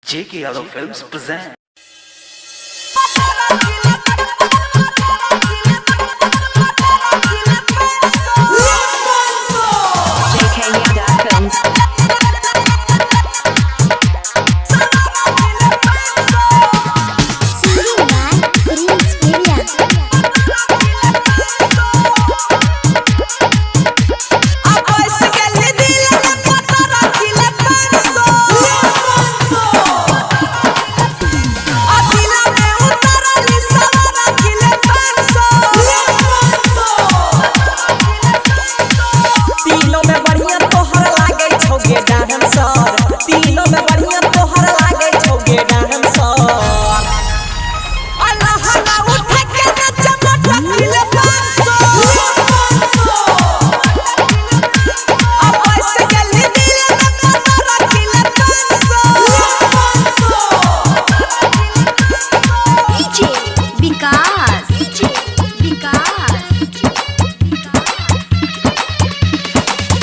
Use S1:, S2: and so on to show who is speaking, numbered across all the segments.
S1: JK Yadav Films present.
S2: JK Yadav Films.
S3: Singing by Prince William.
S4: तीनों में बढ़िया तोहर लागे छौगे डांसर, तीनों में बढ़िया तोहर लागे छौगे डांसर। अल्लाह ना उठ के नच मटकिले 500। अब ऐसे गली दिल में पता रखिले 500।
S3: DJ Vikas. DJ Vikas.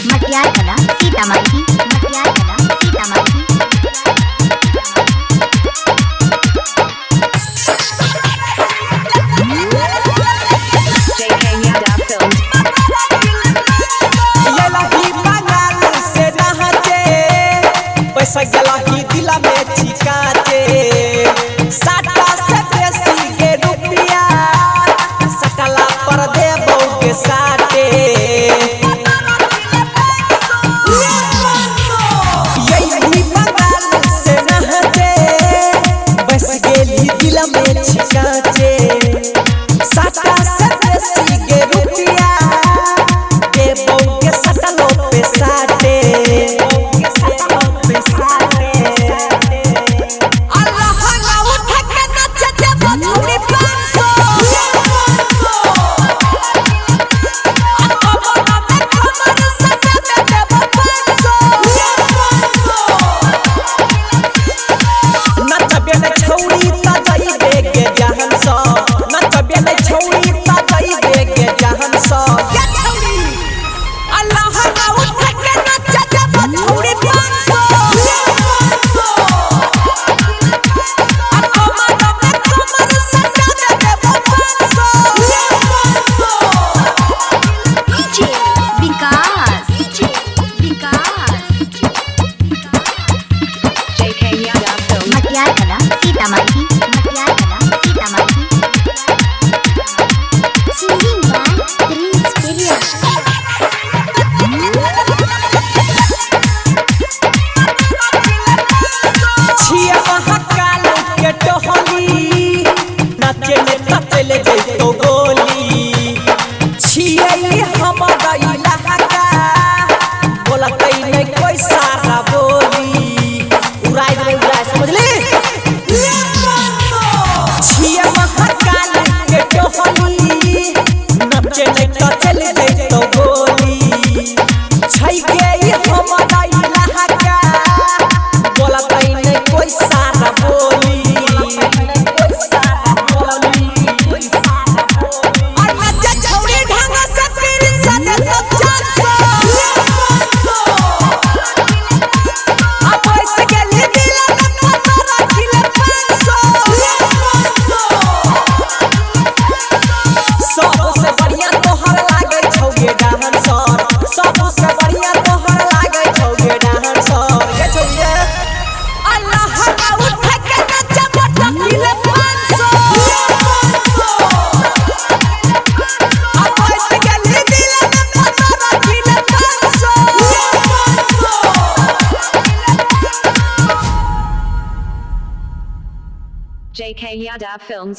S3: Matiyarkala Sitamarhi. Matiyarkala Sitamarhi.
S2: JK Yadav Films.
S4: येलही Bengal से नहाते, पैसा गेलही दिला में छिकाते। साटा से बेसी के रुपया सकला पर देबो के साटे। येलही बंगाल से नहाते, बस गेली दिला में छिकाते। साटा से बेसी के रुपया देबो के सटलो पे साटे। अल्लाह ना उठ के नच देबो छौरी 500। कमर में कमर सटा देबो 500। नचबे ने छौरी त जइबे के जहन स, नचबे ने छौरी त जइबे के जहन स। के छौरी अल्लाह ना उठ के नच देबो छौरी 500। आ कमर में कमर सटा देबो 500।
S3: DJ Vikas. DJ Vikas.
S2: JK Yadav Films.
S3: Matiyarkala Sitamarhi. Matiyarkala Sitamarhi. Singing by Prince William.
S4: छिया महाकाल के टहली, नाचे में त चले जइतो गोली। छिया ई हमर इलाका, बोलतै नै कोई सारा बोली। उड़ाइ देबै उड़ाइ, समझली? छिया महाकाल के टहली, नाचे में त चले जइतो गोली। छै के ई हमर इलाका, बोलतै नै कोई सारा बोली। और नचे छौरी ढंग से पीरिन से देतो 400। अब ऐसे गेली दिल में पता रखिले 500। सबसे बढ़िया तोहर लागे छौगे डांसर, सबसे बढ़िया तोहर लागे छौगे डांसर। के छौगे अल्लाह ना उठ के नच मटकिले 500। अब ऐसे गेली दिल में पता रखिले 500।
S2: JK Yadav Films.